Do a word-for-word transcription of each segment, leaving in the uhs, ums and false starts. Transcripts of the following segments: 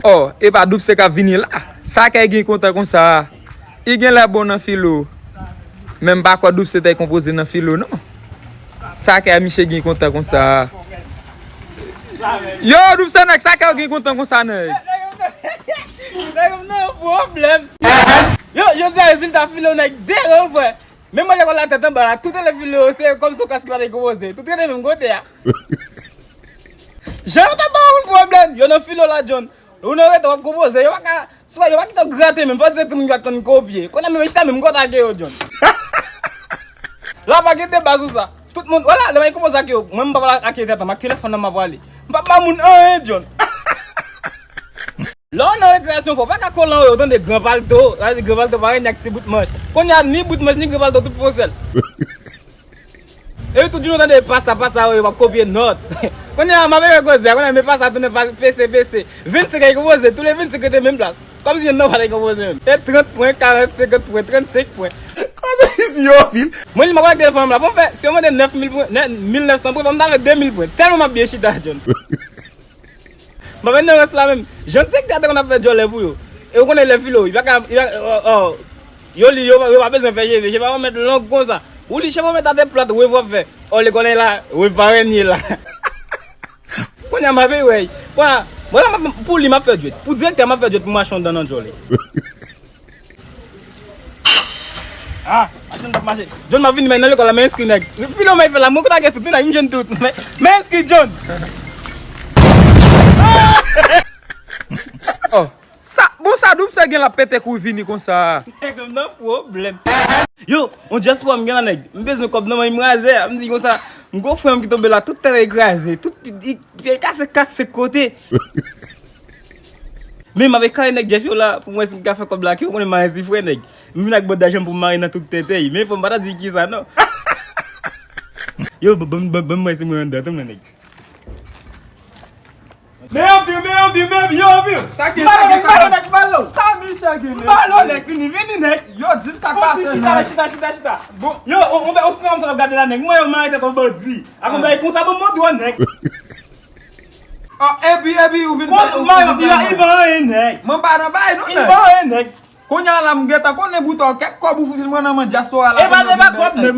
Oh, e pa Doubsè k ap vini la. Sa kay gen kontan konsa. I genlè bon nan filo. Men m pa kwè Doubsè t al konpoze nan filo, non. Sa kay misye gen kontan konsa. Yo, Doubsè nèg, sa kay gen kontan konsa, nèg. Nèg m nan pwoblèm. Yo, jodi a rezilta filo nèg deran, frè. Menm mwen lekòl la tèt anba la, tout elèv filo yo se kòm se yon klas ki pa t konpoze. Tout rete menm kote a. Jan yo t ap ba moun pwoblèm, yo nan filo la, John. Ou nan rete w ap konpoze, yo pa ka, swa yo pa kite w grate menm, fò se timoun ki pa t konn kopye. Kounye a menm chita menm m konn atake yo, John. La pa gen deba sou sa. Tout moun, wala, lè m al konpoze ak yo, mwen m pa pale ak yo tèt anba, ak telefòn nan m ap pale. M pa ba moun anyen, John. Lè w nan rekreyasyon, fò w pa ka kole anwo yo, tande, gran palto. Sa vle di gran palto parèy ni ak ti bout manch. Kounye a, ni bout manch, ni gran palto, tout fo sèl. Epi tout jounen w tande pasa, pasa, yo p ap kopye nòt. Kounye a, m ap wè koze a, kounye a, men pasa, tounen pa, pese, pese. Vennsenk ay konpoze, tou le vennsenk rete menm plas. Kòmsi yonn nan pa t ay konpoze menm. E trant pwen, karant, senkant pwen, trannsenk pwen. Kote isi yo vin? Mwen, li m ap wè ak telefòn m la, fò m fè, si yo mande nèf mil pwen, nè-, mil nèf san pwen, fò m ta fè de mil pwen. Tèlman m ap byen chita, John. M pa vin nan rans la menm. Jan direktè a te konn ap fè djòlè pou yo. E ou konnen lè filo, li pa ka, li pa, oh, oh. Yo li, yo, yo pa bezwen fè cheve. Cheve a mèt long konsa. Ou li cheve mèt atè plat, wave w ap fè. Oh, lekòl la, wave pa renye la. Kounye a m ap wè. Kounye a, mwen la, m ap, pou li, m ap fè djwèt. Pou direktè a, m ap fè djwèt pou mache anndan nan djòlè. Ah, machin p ap mache. John, m ap vini, men nan lekòl la, m enskri nèg. Filo m fè la, mwen konn gen tout, nèg, m jwenn tout. Men, men enskri John. Oh, sa, bon, sa Doubsè gen l ap pete kou vini konsa. Nèg, m nan pwoblèm. Yo, on dyaspora m gen la, nèg. M bezwen kòb nan men m razè. M di konsa, m gon frè m ki tonbe la, tout tèt li kraze, tout, li, li kase kat senk kote. Men m ap kare nèg Jeff yo la pou m wè si m ka fè kòb la, ki ou konnen m mare ti frè nèg. M vin ak bòt dajan pou m mare nan tout tètèy. Men fò m pa ta di kisa non. Yo, ban, ban, ban, ban m wè si mwen anndan tou mwen nèg. Men anpil, men anpil, men anpil, yo anpil. Sa gen, sa gen, sa gen. M balo nèg, m balo. Sa Michel gen, m balo nèg, vini, vini nèg. Yo, di m sa k pase nèg. Chita, chita, chita, chita. Bon. Yo, on, on, on sinema m sot ap gade la nèg. M wè yo mare tèt on bandi. Ak on bagay konsa, bon, m montre w nèg. Ah, epi, epi, ou vin fè, ou vin fè anyen. Li pa anyen, nèg. Mwen pa nan bagay, non, nèg. Li pa anyen, nèg. Kounye a la, m gentan konnen bout ou, kèk kòb ou fin pran nan men dyaspora la. E pa, e pa kòb, nèg.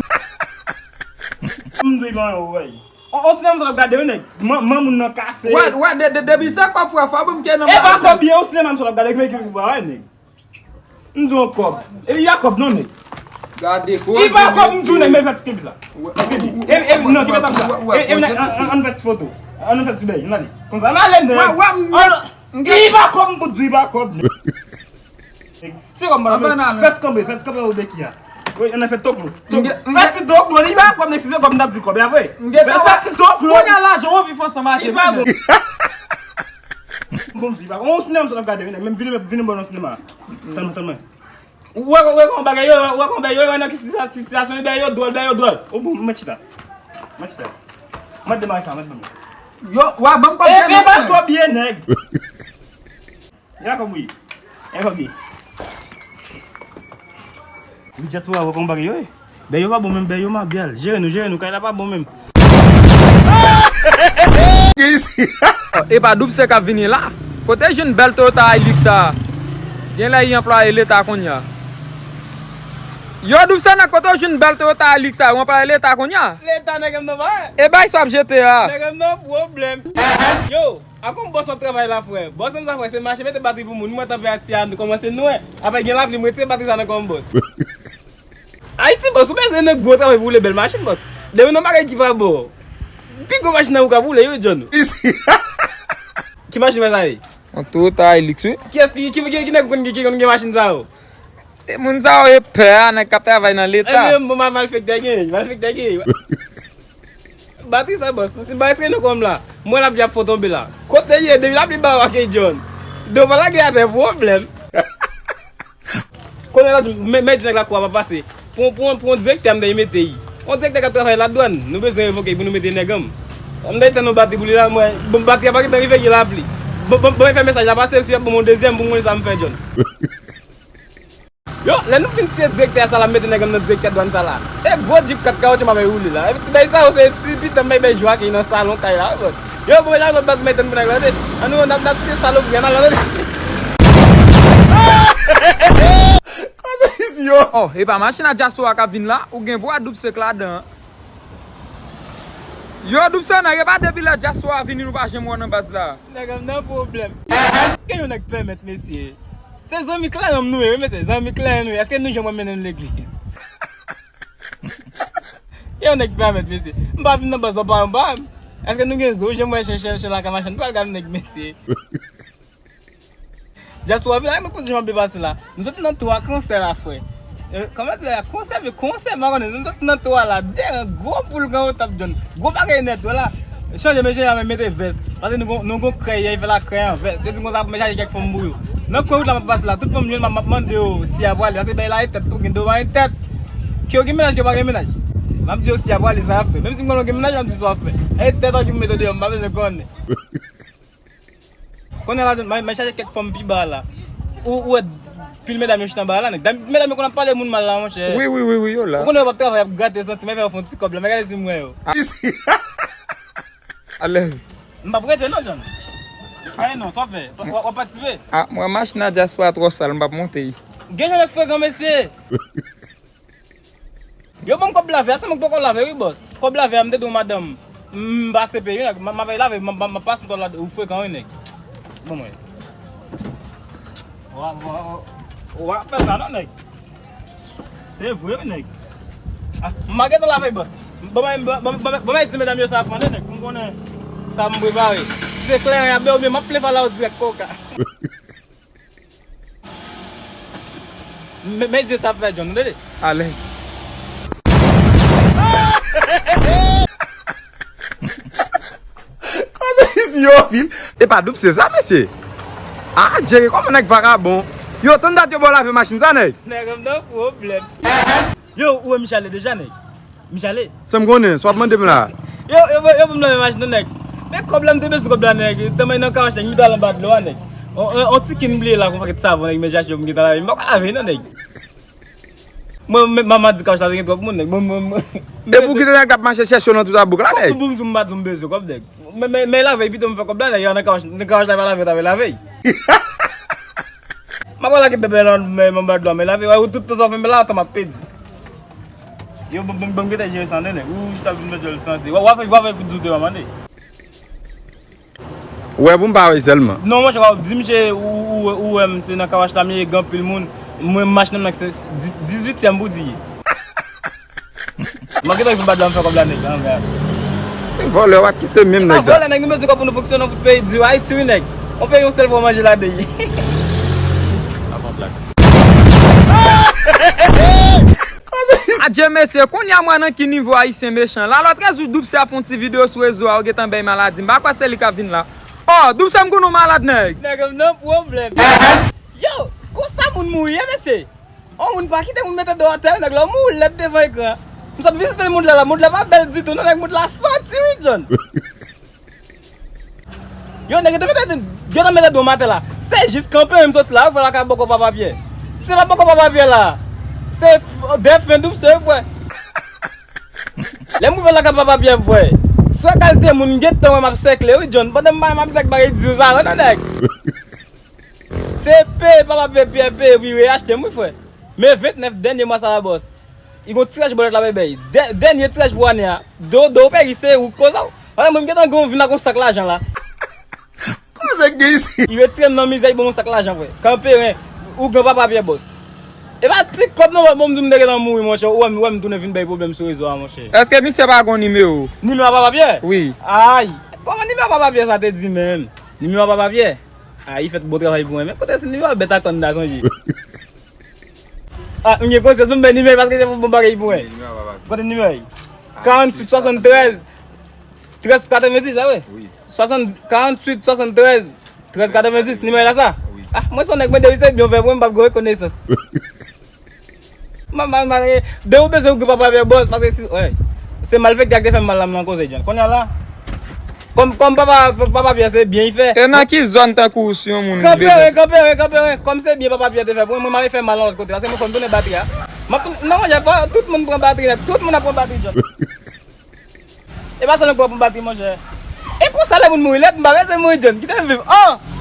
M di, bon, wè. On, on sinema m sot ap gade, wi, nèg. Man, man moun nan kase. Wè, wè, de, de, depi se kòb, frè, fò m ke nan bagay. E pa kòb, byen, on sinema m sot ap gade, men ki, wè, nèg. M di w kòb. Epi pa kòb non, nèg. Gade koze. Li pa kòb, m di w, nèg, men fè ti kenbe sa. Epi, epi, non, kenbe sa konsa. Epi, epi, nèg, ann, ann, ann fè ti foto. Ann fè ti bèy, ann ale. Konsa, ann ale, nèg. Li pa kòb, m di w, li pa kòb, nèg. Se kòb, m pa fè ti kanpe, fè ti kanpe ou de ki a. Wi, ann fè toklo. Toklo. Fè ti toklo, li pa kòb, nèg, si se kòb, m t ap di kòb, e vre. Fè ti toklo. Kounye a lajan, w anvi fè ansanm ak li pa bon. Bon, m di, pa, on sinema m sot ap gade, wi, nèg, men vini, vini bò nan sinema. Tann mwen, tann mwen. Ou wè, wè, wè, bagay yo, wè, wè, bagay yo, wè, nan ki sitiyasyon, bagay yo dwòl, bagay yo dwòl. O, bon, mwen chita. Mwen chita. Mwen demare sa, mwen demare. Yo, wè, ban m kòb. E, e, ba kòb ye, nèg. Ya kòb wi. Ya kòb ye. Wi, dyaspora, wè, bagay yo, e. Bèy yo pa bon menm, bèy yo mabyal. Jere nou, jere nou, kay la pa bon menm. Oh, e pa Doubsè k ap vini la. Kote jwenn bèl Toyota Hilux sa? Genlè li anplwaye leta kounye a. Yo, Doubsè nèg, kote w jwenn bèl Toyota Hilux sa? Ou anplwaye leta kounye a? Leta nèg m nan ba. E bay sa w ap jete a. Nèg m nan pwoblèm. Yo. Ak yon bòs m ap travay la, frè. Bòs m sa, frè, se mache mete batri pou moun. Mwen tanperati a kòmanse nwè. Apre gen lapli, m retire batri sa nan kò m, bòs. Ayiti, bòs, ou bezwen nan gwo travay pou woule bèl machin, bòs. Depi nan bagay ki pa bon. Pi gwo machin nan ou ka woule, yo, John. Ki machin sa ye? Yon Toyota Hilux, wi. Kiyès ki, ki, ki, ki nèg konn ki, ki konn gen machin sa yo? E moun sa yo e pè a, nèg k ap travay nan leta. Ebyen, bon, mal-, malfektè gen, malfektè gen. Batri sa, bòs. Si m pa retire nan kò m la, m wè lapli ap fò tonbe la. Kote ye, depi lapli ba w ake John. Do pa lage atè pwoblèm. Kounye a la, men, men di nèg lakou a pa pase. Pou, pou, pou yon direktè m dèy mete yi. Yon direktè k ap travay ladwàn, nou bezwen revoke pou nou mete nèg anm. M dèy tann yon batri pou li la, mwen, bon, batri a pa gentan rive gen lapli. Bon, bon, bon, fè mesaj la pase, si y ap ban m yon dezyèm pou m konnen sa m fè, John. Yo, lè nou fin siye direktè a sa la, m mete nèg anm nan direktè dwàn sa la. E gwo djip kat kawotchou m ap woule la. Epi ti bèy sa yo se ti pitan m bay bèy jou ake nan salon kay la, wi, bòs. Yo, bon, jan lòt bat meten pou nèg la, tande. An nou, n ap, n ap tiye salopri, an al, tande. Yo. Oh, e pa machin a dyaspora k ap vin la, ou gen bwa Doub Sek ladan. Yo, Doub Sek, nèg, e pa depi lè dyaspora vini, nou pa janm wè w nan baz la. Nèg, m nan pwoblèm. Ke yon nèg pèmèt, mesye? Se zanmi kleren m nou ye, wi, mesye. Zanmi kleren nou ye. Èske nou janm wè m mennen n legliz? Yon nèg pèmèt, mesye. M pa vin nan baz la, pa anba m. Èske nou gen zo? Janm wè chen, chen, chen lakay machann. Pral gade nèg, mesye. Dyaspora vin la, men kote jan ap pase la. Nou sot nan twa konsè la, frè. Eh, kòman di la? Konsè, men konsè, m pa konnen. Nou sot nan twa la. De gwo poul kan yo t ap jwenn. Gwo bagay nèt, wè la. Chanje, mesye, la, men mete vès. Paske nou gon, nou gon krèy, y fè la krèy an vès. Yo di konsa pou m chache kèk fanm pou yo. Nan kwen wout la m ap pase la, tout fanm jwenn m ap, m ap mande yo si y a prale. Paske bay la e tèt tou, gen dwa e tèt. Ke yo gen mennaj, ke yo pa gen mennaj. M ap di yo si y a prale, sa y ap fè. Menm si m konnen w gen mennaj, m ap di sa w ap fè. E tèt an ki pou mete deyò, m pa bezwen konnen. Konnen la, m, m chache kèk fanm pi ba la. Ou, ou wè pil medam yo chita anba la, nèg. Dam, medam yo konn ap pale moun mal la, monchè. Wi, wi, wi, wi, yo la. Ou konnen yo p ap travay, y ap grate santi, men fè yo fè yon ti kòb la, men gade si m wè yo. Alèz. M p ap rete non, John. Ayen non, sa w fè? W, w ap patisipe? Ah, mwen machin a dyaspora twò sal, m p ap monte. Gen jan nèg frekan, mesye. Yo ban m kòb lave a, se mwen k poko lave wi, bòs. Kòb lave a, m te di w madanm, m pa C P, wi, nèg, m, m ap lave, m, m, m ap pase twal la, ou frekan, wi, nèg. Bon, mwen. Wa, wa, wa, wa fè sa, non, nèg. Se vre, wi, nèg. Ah, m pa gentan lave, bòs. Bon, mwen, bon, bon, bon, bon, mwen di medam yo sa fande, nèg, pou m konnen sa m prepare. Si se kleren y ap bè oubyen m ap plen fala yo dirèk koka. Men, men di sa fè John, tande. Alèz. Kote isi yo, vil? E pa Doub Sek sa, mesye. Ah, Jerry, kòman nèg vakabon? Yo, tann dat yo ba w lave machin sa, nèg. Nèg, m nan pwoblèm. Yo, ou wè Michale deja, nèg? Michale. Sa m konnen, sa w ap mande m la. Yo, yo, yo, yo, pou m lave machin nan, nèg. Men kòb la, m te bezwen kòb la, nèg. Tanmen nan kawach, nèg, m te al anba dlo a, nèg. On, on, on ti kin bliye la, kon pakèt savon, nèg, men jache yo, m gentan lave. M pa ka lave, non, nèg. Mwen, men, manman di kawach la, te gen twòp moun, nèg. Mwen, mwen, mwen. E pou kite nèg ap mache chèche yo nan tout a bouk la, nèg. Pou m di w m pa di w m bezwen kòb, nèg. Men, men, men lave, pito m fè kòb la, nèg, nan kawach, nan kawach la, pa lave, ta vle lave. M ap lage bèbè la, men, men, anba dlo a, men lave, wè, ou tout tan sa w fè m la, tan m ap pèdi. Yo, bon, bon, bon, gentan jere sa, tande, nèg. Ou chita vin mete l santi. W a, w a fè, w a fè fout zoute, w a mande. Ou wè pou m pa wè sèlman. Non, monchè, w a di misye, ou, ou, ou wè m se nan kawach la, m ye, gen anpil moun. Mwen, machin nan, nèg, se dis, dizuityèm pou di ye. M ap gentan vin bat la, m fè kòb la, nèg, an gad. Se vòlè, w ap kite menm nèg sa. Vòlè, nèg, nou mete kò pou nou fonksyone, nou fout peyi di, Ayiti, wi, nèg. On peyi yon sèl fwa manje ladan ye. Ap an blak. Adje mesye, kounye a m wè nan ki nivo ayisyen mechan. Lalòt trèz jou Doub Sek ap fè yon ti videyo sou rezo a, yo gentan bay maladi. M pa kwè se li k ap vin la. Oh, Doub Sek m konnen w malad, nèg. Nèg, m nan pwoblèm. Yo, konsa moun mouri, ye, mesye. On moun pa kite moun mete do atè, nèg, lè w mouri lèd devan ekran. M sot vizite moun la, la, moun la pa bèl ditou, non, nèg, moun la santi, wi, John. Yo, nèg, yo te mete, yo te mete do m atè la. Se jis kanpe, m soti la, yo fè lakay bòkò Papa Pyè. Se pa bòkò Papa Pyè la. Se f-, defen Doub Sek, frè. Lè m rive lakay Papa Pyè, frè. Swa kalite moun, m gentan wè m ap sèkle, wi, John. Pandan m pale, m ap di ak bagay di sa, non, nèg. Se peye, Papa Pyè, Pyè, peye, wi, reyachte m, wi, frè. Men ventnèf dènye mwa sa la, bòs. Li gon tiraj bòlèt la, bebe. Dè-, dènye tiraj pou ane a. Do, do, peye, se ou k koz ou. Pandan mwen, m gentan gon vin ak yon sak lajan la. Kote k gen isi? Li retire m nan mizè, li ban m yon sak lajan, frè. Kanperen, ou gran Papa Pyè, bòs. E pa ti kòb non, bon, m di w m te gentan mouri, monchè. Ou wè m, ou wè m tounen vin bay pwoblèm sou rezo a, monchè. Èske misye pa gon nimewo? Nimewo a Papa Pyè? Wi. Ay, kòman nimewo a Papa Pyè sa te di menm? Nimewo a Papa Pyè? Ay, li fèt bon travay pou mwen. Men kote se nimewo a bèt a kòn da sonje? Ah, m gen konsyans, m bay nimewo paske se pou bon bagay pou mwen. Nimewo a Papa Pyè. Kote nimewo a? Karanntuit swasanntrèz, trèz katrevendis, a wi? Wi. Swasant, karanntuit swasanntrèz, trèz katrevendis, nimewo la sa? Wi. Ah, mwen se yon nèg mwen depi se byen w fè pou mwen, m p ap gen rekonesans. Manman, manman, de ou bezwen goup ap rape bòs, paske si, wè. Se malfektè a ki te fè m mal la, m nan koze, John. Kounye a la, kòm, kòm papa, papa Pyè se byen li fè. E nan ki zòn tankou ou si yon moun bezwen? Kanperen, kanperen, kanperen. Kòm se byen papa Pyè te fè pou mwen, mwen m ale fè mal nan lòt kote. Paske mwen fò m tounen batri a. M ap tounen, non, monchè, fò tout moun pran batri nèt. Tout moun ap pran batri, John. E pa sèlman pou batri, monchè. E konsa lè moun mouri, lè m pa bezwen mouri, John, kite m viv. Oh!